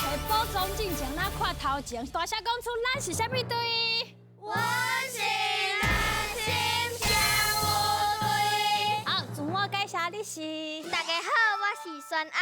提寶藏進前，咱看頭前，大聲講出咱是啥物隊？阮是咱心雙舞隊。好，自我介紹，你是？大家好，我是孫安。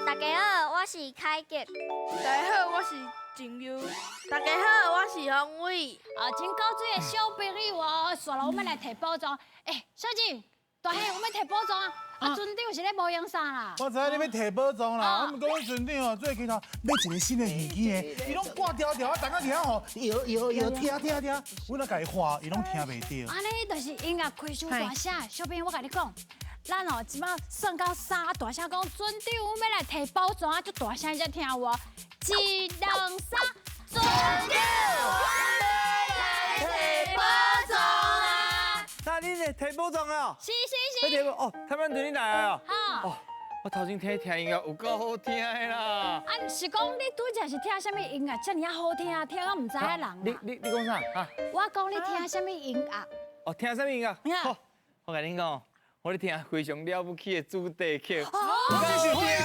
大家好，我是凱杰。大家好，我是鄭優。大家好，我是洪偉。啊，真古錐的小朋友哦，煞來我們來提寶藏。欸，小靜，大兄，我們提寶藏啊！啊，船長是咧無閒啥啦？我知影你欲提寶藏啦，啊，毋過阮船長哦，最近哦買一个新的耳機的，伊攏掛牢牢啊，逐工佇遐吼搖搖搖，聽聽聽，阮若共伊換，伊攏聽袂著。按呢就是音樂開傷大聲，小朋友，我共你講，咱哦這擺算到三，大聲講，船長，阮欲來提寶藏啊，足大聲才聽有哦。一、兩、三，船長，阮欲來提寶藏啊！那你來提寶藏啊？是是是。哦，他們對你來啊？好。哦，我頭先聽聽音樂有夠好聽的啦。啊，是講你拄才是聽啥物音樂，遮爾仔好聽，聽到毋知影人。你講啥？啊？我講你聽啥物音樂？哦，聽啥物音樂？好，我共你講，我咧聽非常了不起的主題曲。哦，這是非常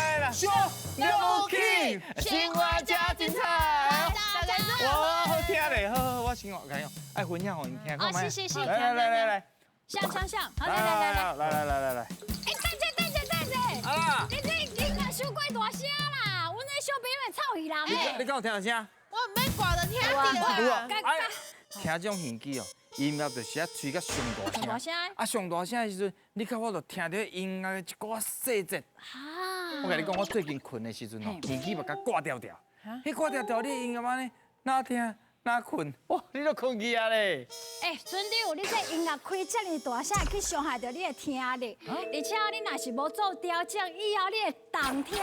了不起，生活真精彩。哇，好聽咧！好好，我先我共你講，愛分享予𪜶聽看覓。啊，是是是，來來來來來。像像像，好來來來來來來來來來。欸，等者等者等者。啊！你這音樂傷過大聲啦，阮這小朋友會臭耳人。你敢有聽著聲？我毋免掛著聽著啊。聽這種耳機哦，音樂就是愛吹甲上大聲。啊，上大聲的時陣，你看我就聽著音樂的一寡細節。啊！我共你講，我最近睏的時陣哦，耳機嘛共掛牢牢。彼掛牢牢，你音樂按呢，哪聽哪睏，哇！你都睏去啊咧！欸，船長，你這音樂開遮爾大聲，去傷害著你的聽力，而且你若是無做調整，以後你的重聽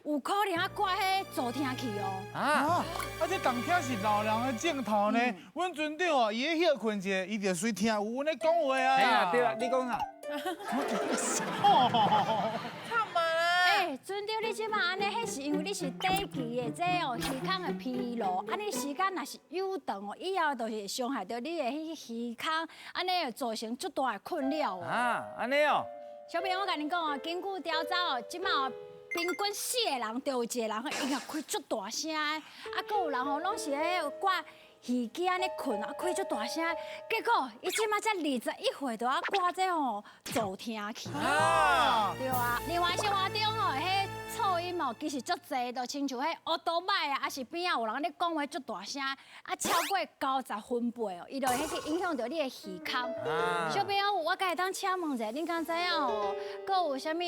有可能啊掛彼助聽器哦。啊！啊，這重聽是老人的症頭呢。阮船長哦，伊咧歇睏一下，伊就隨聽有阮咧講話啊。哎呀，對啦，你講啥？欸，船長，你這擺按呢，彼是因為你是短期的這哦耳孔的疲勞，按呢時間若是有長哦，以後就是會傷害著你的彼耳孔，按呢會造成足大的困擾哦。啊，按呢哦。小朋友，我共你講哦，根據調查哦，這擺哦平均四個人就有一個人音樂開足大聲的，啊，閣有人吼攏是彼掛耳機按呢睏啊，開足大聲，結果伊這擺才21歲就愛掛這吼助聽器。啊，對啊。另外生活中吼，彼噪音哦，其實足濟，就親像彼烏多擺啊，抑是邊仔有人咧講話足大聲，啊，超過90分貝哦，伊就會去影響著你的耳孔。小朋友，我閣會當請問一下，恁敢知影哦？閣有啥物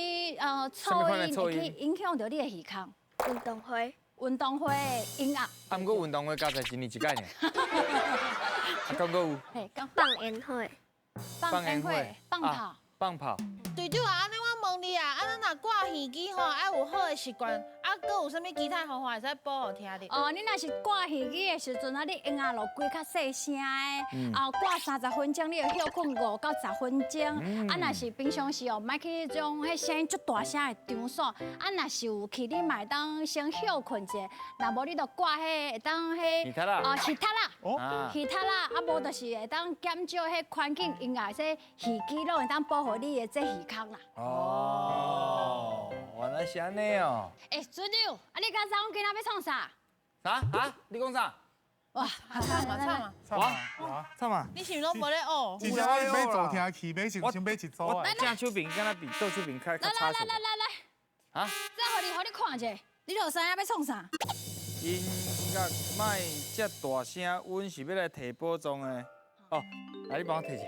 噪音會去影響著你的耳孔？運動會。運動會音樂。啊，毋過運動會加在一年一擺爾。啊，敢閣有？嘿，放煙火。放煙火。放炮。放炮。隊長啊，按呢我問你啊，啊咱若掛耳機吼，愛有好的習慣，啊，閣有啥物其他方法會使保護聽力？哦，你若是掛耳機的時陣啊，你音樂落開較細聲的，啊，掛30分鐘，你會歇睏5到10分鐘。啊，若是平常時哦，莫去彼種彼聲音足大聲的場所。啊，若是有去，你嘛會當先歇睏者，若無你就掛彼會當彼哦，耳塞啦，耳塞啦，啊，無就是會當減少彼環境音樂，這耳機攏會當保護你的這耳孔啦。哦，原來是按呢哦。欸，船長，啊，你敢知阮今仔欲創啥？啥啊？你講啥？哇，唱嘛唱嘛，哇，唱嘛！你是毋是攏無咧學？其實我是買助聽器，買先買一組我正手邊敢若比倒手邊較較差。來來來來來，啊？這予你，予你看者，你就知影欲創啥？音樂莫遮大聲，阮是欲來提寶藏的。哦，來你幫我提者。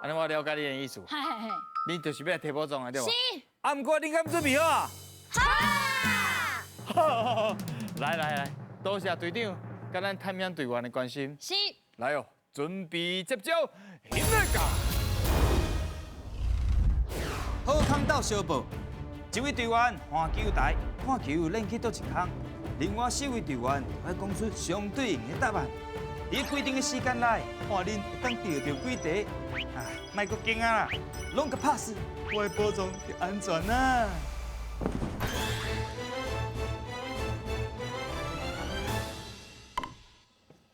按呢我了解你的意思。嘿嘿嘿。你就是欲來提寶藏的對無？是。啊，毋過你敢準備好啊？好。來來來，多謝隊長，佮咱探險隊員的關心。是。來哦，準備接招，音樂家。好康鬥相報，一位隊員換球台，看球練去佗一空，另外四位隊員愛講出相對應的答案。佇規定的時間內，看恁會當著著幾題。啊，莫閣驚啊啦，攏共拍死，我的寶藏就安全啦。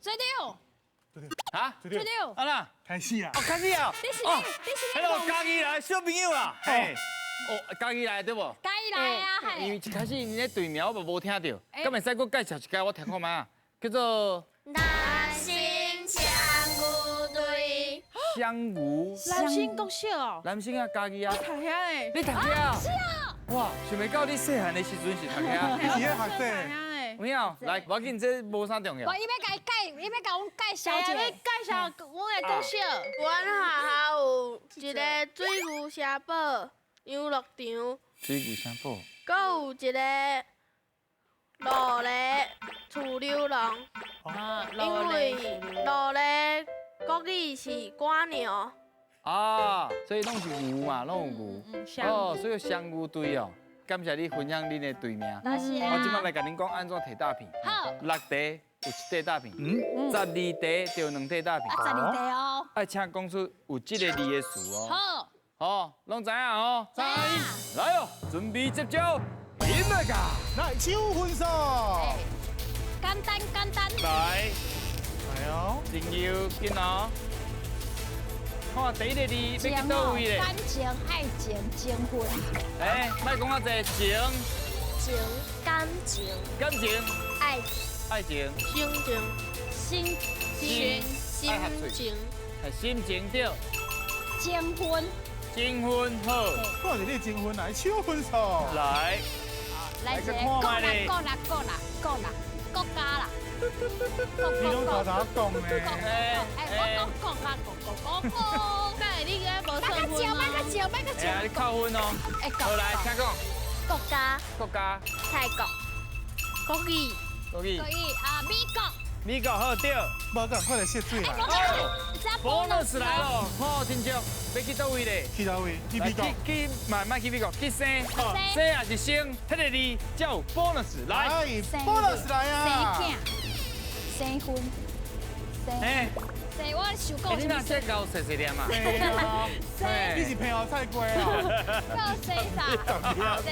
船長，啊，船長，啊啦，開始啊！哦，開始啊！你是你，你是。 Hello，家己來小朋友啊！嘿，哦，家己來對無？家己來啊！因為一開始𪜶咧對名我嘛無聽著，敢會使閣介紹一擺我聽看覓啊？叫做男星双牛隊。双牛。南星國小哦。南星啊，家己啊。讀遐咧。你讀遐啊？哇，想袂到你細漢的時陣是讀遐。你是咧學者。有影，來，無要緊，這無啥重要。我伊欲共伊介，伊欲共阮介紹一下。欲介紹阮的國小。阮學校有一個水牛城堡遊樂場。水牛城堡。閣有一個路咧厝溜廊。因為路咧國語是趕牛。啊，所以攏是牛嘛，攏有牛。哦，所以雙牛隊哦。感謝你分享恁的隊名。我這擺來共恁講按怎提詐騙。好。6題有1塊詐騙，12題就有2塊詐騙。啊，12題哦。愛請講出有這個字的詞哦。好。好，攏知影哦。知。來哦，準備接招，飲來噶。來，搶分數。簡單簡單。來。來哦。真要緊哦。看第一個字欲去佗位咧？感情、愛情、情分。哎，莫講遐濟情。情、感情。感情。愛情。愛情。心情。心情。心情。係心情對。情分。情分好。看是你情分來搶分數。來。來一個國啦國啦國啦國啦國家啦。你攏大大講呢？哎，我講講啊，講講講講。等下你個無算分哦。莫閣笑，莫閣笑，哎，你扣分哦。好來，請講。國家。國家。泰國。國語。國語。國語啊，美國。美國好對。無共款的色水啦。 bonus 來咯，好，真少，欲去佗位咧？去佗位？去美國。去，莫莫去美國，去生，生也是生，彼個字才有 bonus 來。 bonus 來啊！生婚，哎，生我想講。你若這𠢕細細念啊？你是平后菜瓜啊？夠生啥？生，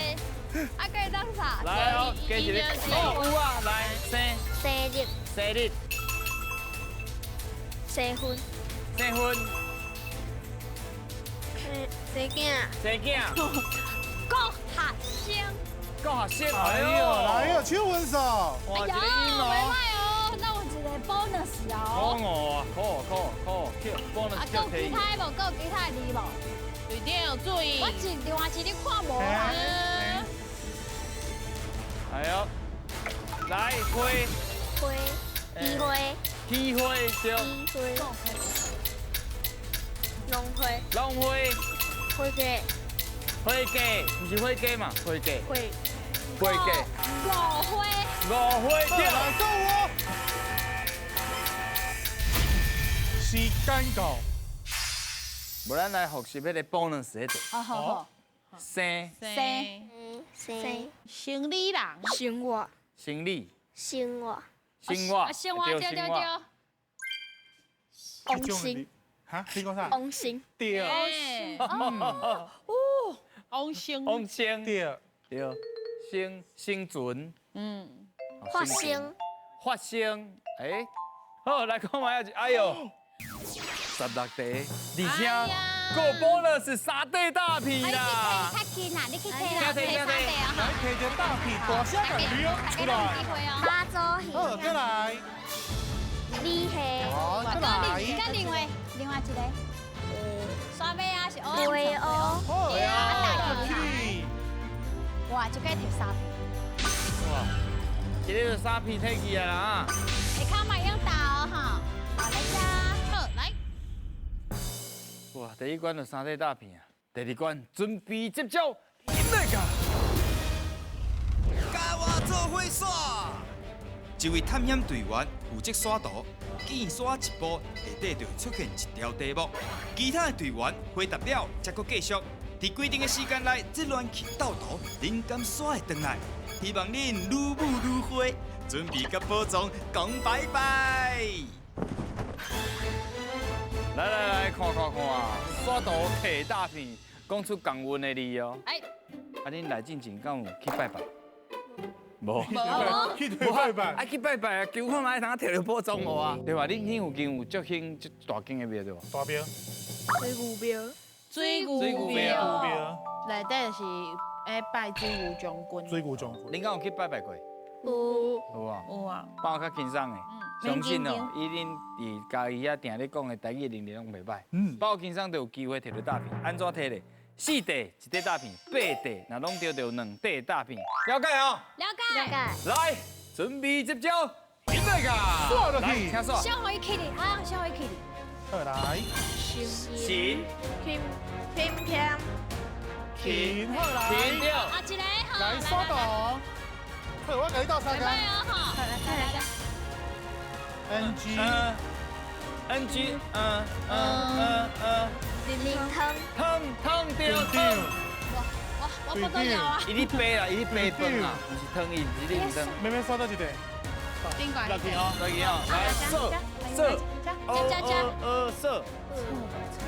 啊，閣會當啥？來哦，加一個，哦，有啊，來生。生日。生日。生婚。生婚。生囝。生囝。國學生。國學生。哎呦，來哦，搶分數。哇，這個音哦。那有一個 bonus 哦。哦，好好好，bonus 啊，閣有其他的無？閣有其他的字無？隊長注意。我一另外一日看無啦。哎呦，來花。花，機會。機會對。機會。農會。農會。會計。會計，毋是會計嘛？會計。會。會計。五花。五花對。來，到我。時間到。無咱來複習彼個 bonus 彼個。好好好。生。生。生。生理人。生活。生理。生活。生活。生活對對對。王星。哈？你講啥？王星。對。哦。王星。王星。對。對。生生存。嗯。發生。發生。哎。好，來看覓仔，哎呦。16題，而且個 bonus 3塊大片啦！較緊啦，你去提啦，提3塊啊！來提一個大片，大聲共亮出來。媽祖好，再來。米虾。好，再來。佮另外另外一個，沙尾啊是烏。烏。好啊，去。哇，這個提3片。哇，這個就3片提起來啦。下跤嘛用打哦吼，好來遮。哇，第一關就3塊大片啊！第二關準備接招，飲來噶！佮我做伙耍！一位探險隊員負責耍圖，見耍一步，下底就會出現一條題目，其他的隊員回答了，才閣繼續。佇規定的時間內，這亂去鬥圖，恁敢耍會轉來？希望恁愈舞愈花，準備佮寶藏講拜拜。來來來，看看看，刷圖提大片，講出仝韻的字哦。哎，啊，恁來進前敢有去拜拜？無，無去拜拜。愛去拜拜啊，求看覓通提著寶藏無啊？對吧？恁附近有足興這大間的廟對無？大廟。水牛廟。水牛廟。內底是会拜水牛将军。水牛将军。恁敢有去拜拜过？有。有啊。有啊。放我较轻松的，相信哦，以恁伫嘉义遐定咧讲的台语能力拢袂歹。包轻松就有机会摕到诈骗，按怎摕咧？四块一块诈骗，八块若拢对就两块诈骗，了解哦？了解。了解。来，准备接招，准备个。刷落去。请刷。小可以起哩，啊，小可以起哩。好来。行。平平平。平好来。平掉。啊，一个好。来刷到。好，我给你倒三个。来哦，来来来。 N G。 N G，嗯嗯嗯嗯。林汤。汤汤对汤。我我都要啊。伊咧白啦，伊咧白饭啊，毋是汤，伊是咧汤。妹妹刷到一个。落去哦，落去哦，来，色色，加加呃色，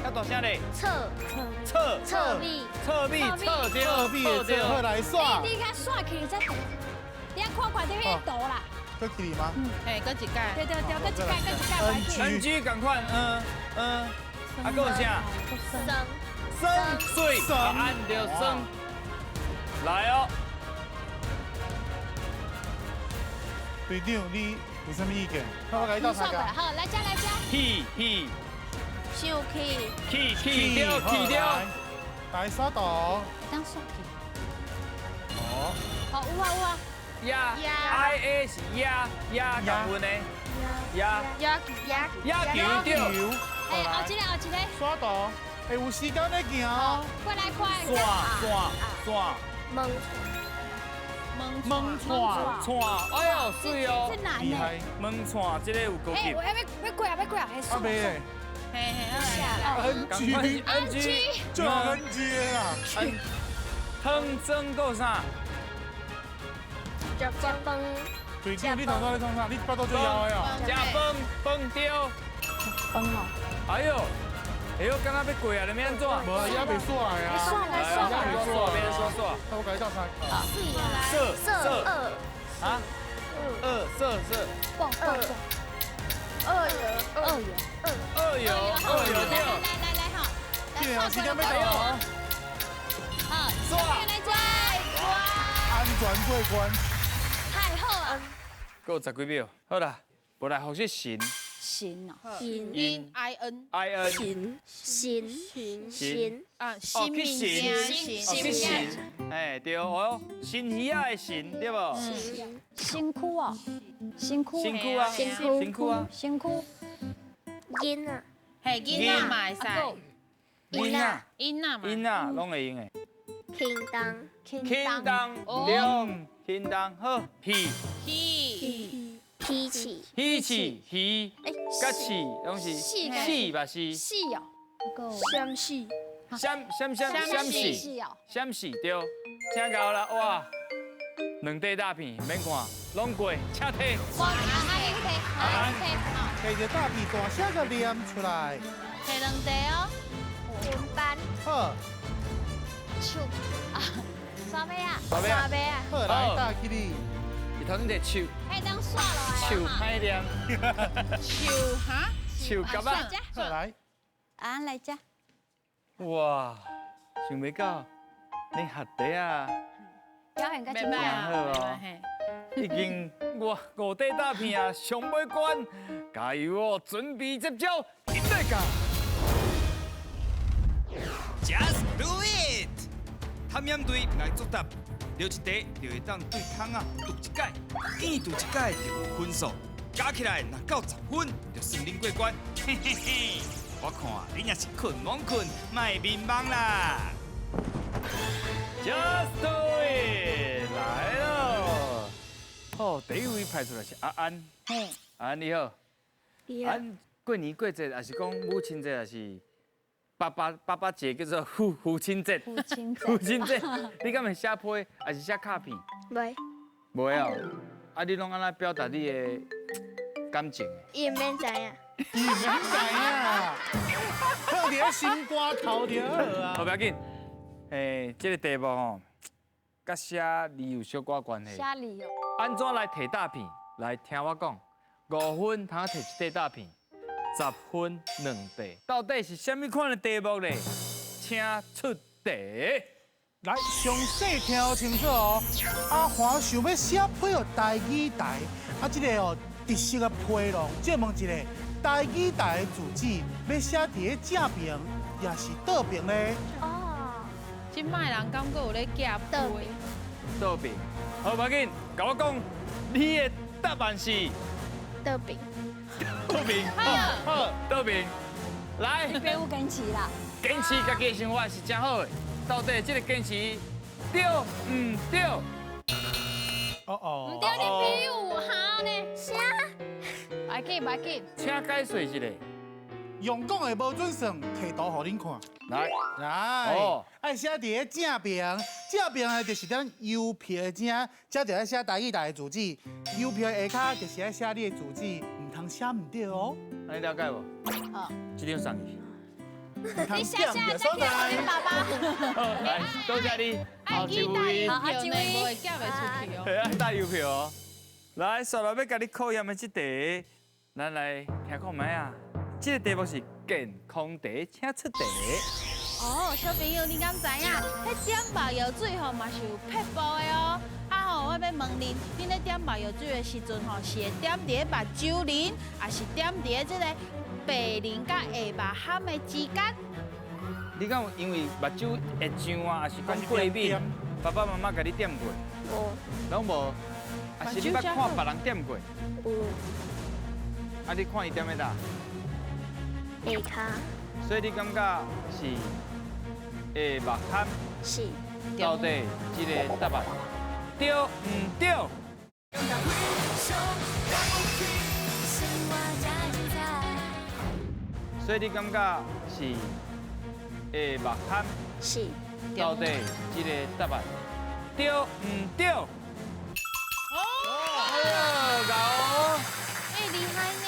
较大声咧。侧侧侧壁侧壁侧对侧壁的侧，来刷。你较刷起才，你看看这个图啦。搁起吗？嘿，搁一届。对对对，搁一届，搁一届。 N G 同款，嗯嗯，啊，阁有啥？生生水，按着生，来哦。队长，你有啥物意见？我共你斗相共。好，来加来加。气气。生气。气气掉气掉。来刷图。当刷起。哦。好，有啊有啊。鸭，I A 是鸭，鸭共阮的。鸭。鸭鸭。鸭球对。哎，后一个后一个。刷图，哎，有时间咧行哦。过来快。刷刷刷。蒙。蒙串串，哎呦，水哦，这难呢。蒙串，这个有高级。哎，我要过啊，要过啊，阿伯，嘿嘿， N G N G，就 N G 的啦。汤蒸够啥？食饭。队长，你头先咧创啥？你巴肚足枵的哦。食饭饭丢。饭哦。哎呦，哎呦，敢若欲过啊？你欲按怎？无啊，也袂煞的啊。煞来煞来，煞别煞煞。那我共你斗相共。色色二。啊？二色色。蹦蹦蹦。二油二油二油二油来来来来哈。对啊，时间欲到哦。好，刷。来抓。安全过关。太好啊。阁有十几秒，好啦，无来复习神。神哦。神 I N I N。神神神啊，新去神神，去神，哎对哦，新鱼仔的神对无？身躯哦，身躯，身躯啊，身躯啊，身躯。囡仔，嘿，囡仔嘛会使，囡仔，囡仔嘛，囡仔拢会用的。轻重，轻重，对，轻重好，喜，喜，脾气，喜气，喜，甲气拢是喜嘛是。喜哦，闪死，闪闪闪闪死，闪死对，请到啦哇！两块大片免看，拢过，请提。我阿阿英提，阿英提，提一个大片大声个念出来。提两块哦。轮班。好。手啊，刷尾啊，刷尾啊。好，来打起你。伊头先提手。嘿，当刷落来。手歹念。手哈？手夹啊。好来。啊，来吃。哇，想袂到你学题啊！表现较真好哦，已经哇五块大片啊，上尾关，加油哦！准备接招，一对干。 Just do it！探险队来作答，留一题就会当对窗仔揬一改，见揬一改就有分数，加起来若够10分，就算恁过关。嘿嘿嘿，我看恁也是困懵困，莫眠梦啦。 Just do it！来咯！哦，第一位派出来是阿安。阿安你好。安过年过节，还是讲母亲节，还是爸爸爸爸节，叫做父父亲节。父亲节。父亲节，你敢会写批，还是写卡片？袂。袂哦。啊，你拢按怎表达你的感情？伊毋免知影。伊毋免知影。放伫心肝头就好啊。好，不要紧。欸，这个题目吼，佮写字有小可关系。写字哦。按怎来提大片？来听我讲，5分通提一块大片，10分2块。到底是啥物款的题目呢？请出题。來，詳細聽清楚哦。阿華想欲寫批予台語台，啊，這個哦特色的批廊，借問一下，台語台的住址欲寫佇咧正爿，抑是倒爿咧？哦，這擺人敢閣有咧寄倒批？倒爿。好，無要緊，共我講，你的答案是倒爿。倒爿。好，倒爿。來，你爸有堅持啦。堅持家己的想法是真好的。到底這個堅持對毋對？哦哦，毋對，你比有效呢？啥？無要緊，無要緊。請解說一下。用講的無準算，提圖予恁看。來，來，愛寫佇咧正爿，正爿的就是咱郵票的正，這就愛寫台語台的住址。郵票的下跤就是愛寫你的住址，毋通寫毋對哦。按呢了解無？好，這張送你。你寫寫再寄予恁爸爸。好，來，多謝你。愛記帶郵票呢，無會寄袂出去哦。係啊，帶郵票哦。來，紲落欲共你考驗的這題，咱來聽看覓啊。這個題目是健康題，請出題。哦，小朋友，你敢知影？彼點目藥水吼嘛是有撇步的哦。啊吼，我欲問恁，恁咧點目藥水的時陣吼，是會點佇咧目睭輪，抑是點佇咧這個白輪佮下目頇的之間？你敢有因為目睭會脹啊，抑是講過敏，爸爸媽媽共你點過？無。攏無。抑是你捌看別人點過？有。啊，你看伊點佇佗？下跤。所以你感覺是下目頇？是。到底這個答案對毋對？所以你感覺是下目頇？是。到底這個答案對毋對？哦，牛！欸，厲害呢！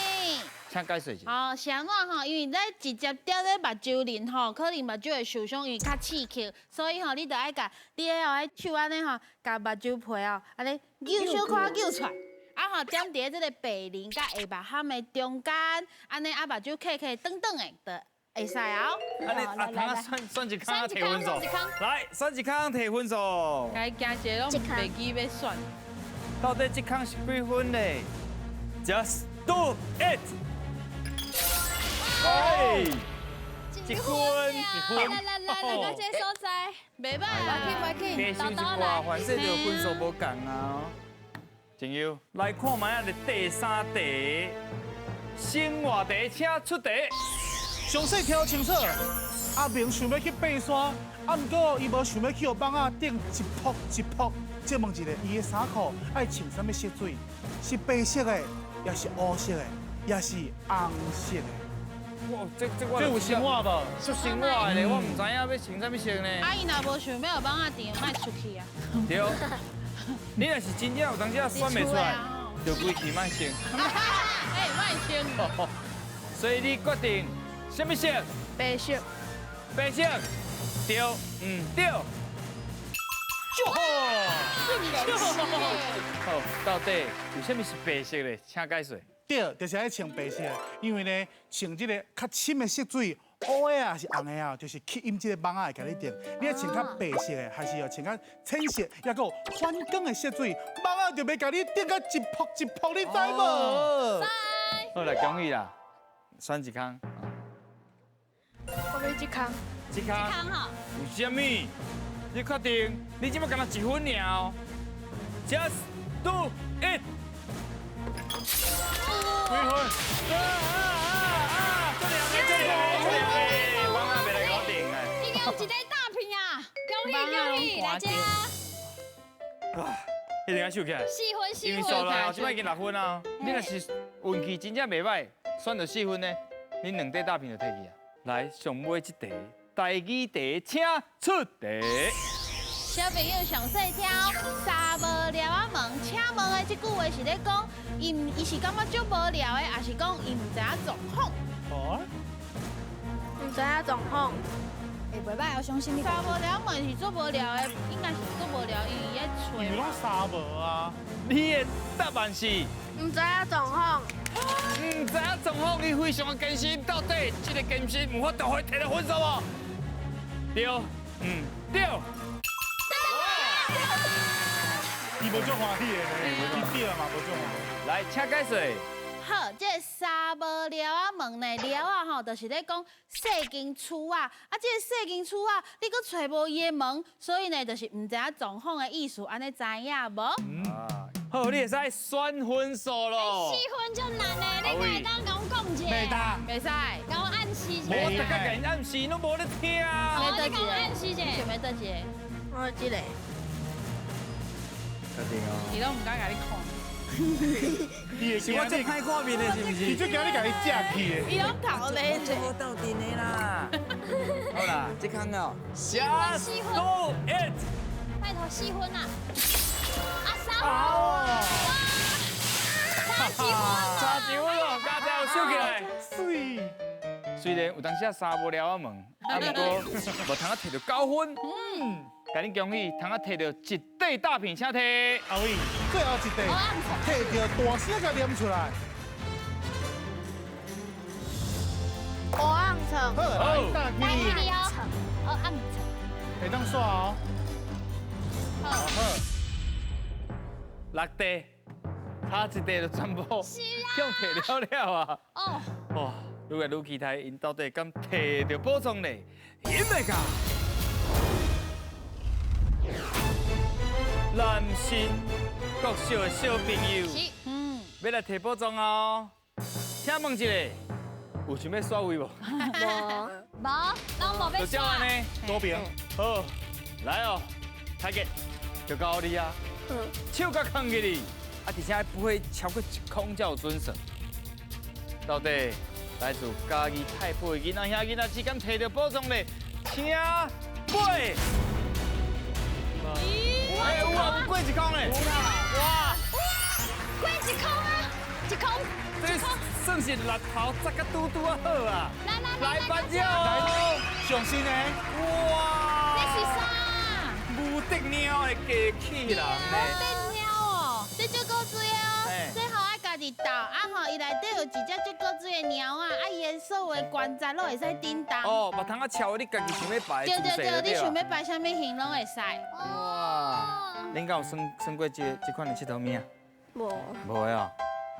請解說一下。哦，是按怎吼？因為咱直接點咧目睭輪吼，可能目睭會受傷，因為較刺激，所以吼，你著愛共你的哦，彼手按呢吼，共目睭皮哦，按呢扭小可扭出來，啊吼，點佇咧這個白輪佮下目頇的中間，按呢啊目睭磕磕長長的，就會使哦。按呢啊，通啊選選一空提分數，來選一空提分數。共伊驚一个攏袂記欲選。到底這空是幾分呢？Just do it！哎，一分，一分，來來來來，到這個所在，袂歹啊，無要緊，無要緊，加收一寡，反正就分數無仝啊。朋友，來看覓仔，第三題，生活題，請出題。詳細聽清楚，阿明想欲去爬山，啊，毋過伊無想欲去予蠓仔叮一噗一噗。借問一下，伊的衫褲愛穿啥物色水？是白色的，抑是烏色的，抑是紅色的？哇，這這這有生活無？足生活的咧，我毋知影欲穿啥物色呢。啊，伊若無想欲予蠓仔叮，莫出去啊。對，你若是真正有當時選袂出來，就規氣莫穿。欸，莫穿。所以你決定啥物色？白色。白色，對毋對？好，到底為啥物是白色的？請解說。對，就是愛穿白色，因為呢，穿這個較深的色水，烏的啊是紅的啊，就是吸引這個蠓仔會共你叮。你愛穿較白色的，還是要穿較淺色，抑閣有反光的色水，蠓仔就袂共你叮甲一噗一噗，你知無？知。好啦，恭喜啦，選一空。我欲這空。這空。這空吼。為啥物？你確定？你這擺干焦一分爾哦。Just do it。幾分？啊啊啊！這兩個，這兩個，這兩個，蠓仔袂來搞定的。已經有一塊大片啊！恭喜恭喜，來這。哇，一定愛收起來。四分四分。因為數啦，這擺已經六分啊。你若是運氣真正袂䆀，選著四分呢，你兩塊大片就提去啊。來，上尾這題，台語題，請出題。小朋友詳細聽，三無聊仔問，請問的這句話是咧講，伊伊是感覺足無聊的，抑是講伊毋知影狀況？哦，毋知影狀況。會袂䆀，我相信你。三無聊問是足無聊的，應該是足無聊，因為伊愛揣。伊攏三無啊！你的答案是？毋知影狀況。毋知影狀況，你非常的堅持到底，這個堅持有法度予伊提著分數無？對，毋對。伊無足歡喜的，伊對嘛無足歡喜。來，請解說。好，這個三無寮仔門呢，寮仔吼，就是咧講細間厝仔，啊，這個細間厝仔，你閣揣無伊的門，所以呢，就是毋知影狀況的意思，按呢知影無？好，你會使選分數囉。四分足難的，你敢會當共我講一下？袂當，袂使。共我暗示一下。我逐工共𪜶暗示，攏無咧聽。你共我暗示一下。想欲佗一個？我這個。確定哦。伊攏毋敢共你看。是我最歹看面的，是毋是？伊最驚你共伊食去的。伊攏頭咧。這無鬥陣的啦。好啦，這空哦，下 do it。拜託四分啊！啊三分！哇！差一分，差一分哦，加油，收起來。媠。雖然有當時三無寮仔門，啊，毋過無通啊摕著九分。嗯。共恁恭喜，通啊摕著一塊大餅，請提。阿偉，最後一塊，摕著大聲共念出來。黑暗層。好，來，大起。黑暗層。會當煞哦。好。六塊，差一塊就全部用摕了了啊。哦。哇，愈來愈期待，𪜶到底敢摕著寶藏呢？因袂噶。南新國小的小朋友，嗯，欲來摕寶藏哦。請問一下，有想欲刷位無？無，無，攏無欲刷。多邊。好，來哦，泰傑，就交你啊。手甲囥起哩，啊，而且不會超過一空才有準算。到底來自嘉義太埔的囡仔兄囡仔只敢摕著寶藏咧？請背。哎，有啊，有過一空咧！哇！過一空啊，一空。這算是力頭扎甲拄拄仔好啊！來來來，來頒獎，上新的。哇！這是啥？無敵貓的機器人咧！無敵貓哦，這足古錐哦，這吼愛家己鬥，啊吼，伊內底有一隻足古錐的貓仔，啊伊的所有的關節攏會使振動。哦，別通啊超你家己想欲擺。對對對，你想欲擺啥物形攏會使。哇！恁敢有耍耍過這這款的𨑨迌物仔？無。無的哦。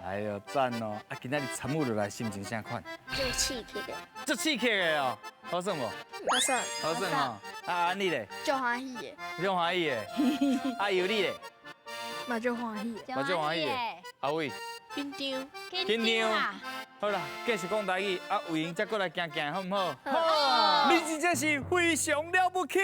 哎喲，讚哦！啊，今仔日參與落來，心情啥款？足刺激的。足刺激的哦，好耍無？好耍。好耍哦。啊，你咧？足歡喜的。足歡喜的。啊，尤你咧？嘛足歡喜的。嘛足歡喜的。阿偉。緊張。緊張。好啦，繼續講台語，啊，有閒才閣來行行，好毋好？好。你真正是非常了不起。